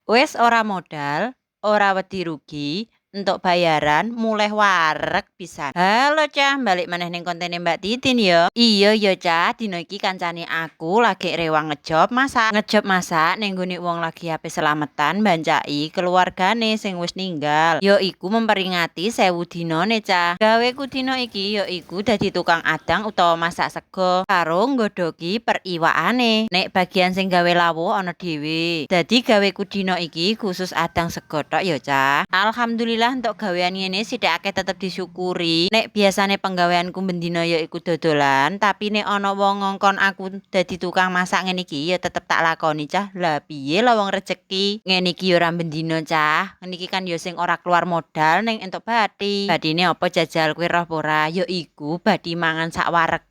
Wis ora modal, ora wedi rugi, entuk bayaran mulih wareg pisan. Halo, Cah, balik maneh ning kontene Mbak Titin ya. Iya ya, Cah, dina iki kancane aku lagi rewang ngejob masak. Ngejob masak ning nggone wong lagi ape selametan bancaki keluargane sing wis ninggal. Ya iku memperingati 1000 dinane, Cah. Gaweku dina iki ya iku dadi tukang adang utawa masak sego karo nggodhoki periwakane. Nek bagian sing gawe lawuh ana dhewe. Dadi gaweku dina iki khusus adang sego tok ya, Cah. Alhamdulillah entuk gawean ngene sithik akeh tetep disyukuri. Nek biasane penggaweanku bendina ya iku dodolan, tapi nek ana wong ngongkon aku dadi tukang masak ngene iki ya tetep tak lakoni, Cah. Lah piye lah, wong rejeki. Ngene iki ya ora bendina, Cah. Ngene iki kan ya sing ora keluar modal ning entuk bathi. Bathine apa jajal, kowe roh apa ora? Ya iku bathi mangan sak warege.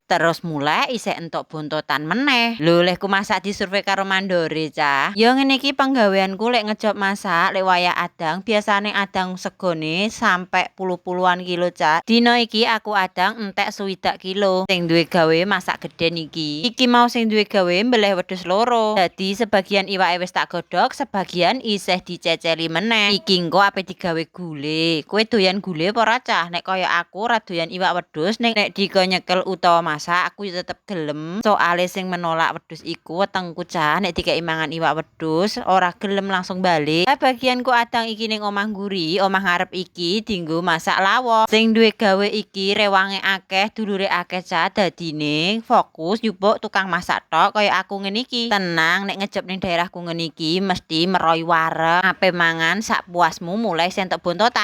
Terus mulih isih entuk bontotan meneh. Lho, lehku masak disurvei karo mandore, Cah. Ya ngene iki penggaweanku lek ngejob masak lek wayah adang, biasane adang segone sampe puluh-puluhan kilo, Cah. Dina iki aku adang entek 60 kilo. Sing duwe gawe masak gedhen iki. Iki mau sing duwe gawe mbeleh wedhus loro. Dadi sebagian iwake wis tak godhog, sebagian isih diceceli meneh. Iki engko ape digawe gule. Kowe doyan gule apa ora, Cah? Nek kaya aku ora doyan iwak wedhus, ning nek dikon nyekel utawa masak aku ya tetep gelem. Soale sing menolak wedhus iku wetengku, Cah. Nek dikeki mangan iwak wedhus ora gelem, langsung balik. Lah, bagianku adang iki ning omah mburi, omah ngarep iki dinggo masak lawuh. Sing duwe gawe iki rewange akeh, dulure akeh, Cah. Dadine fokus njupuk tukang masak tok kaya aku ngene iki. Tenang, nek ngejob ning daerahku ngene iki mesti meroi wareg. Ape mangan sak puasmu, mulih entuk bontotan.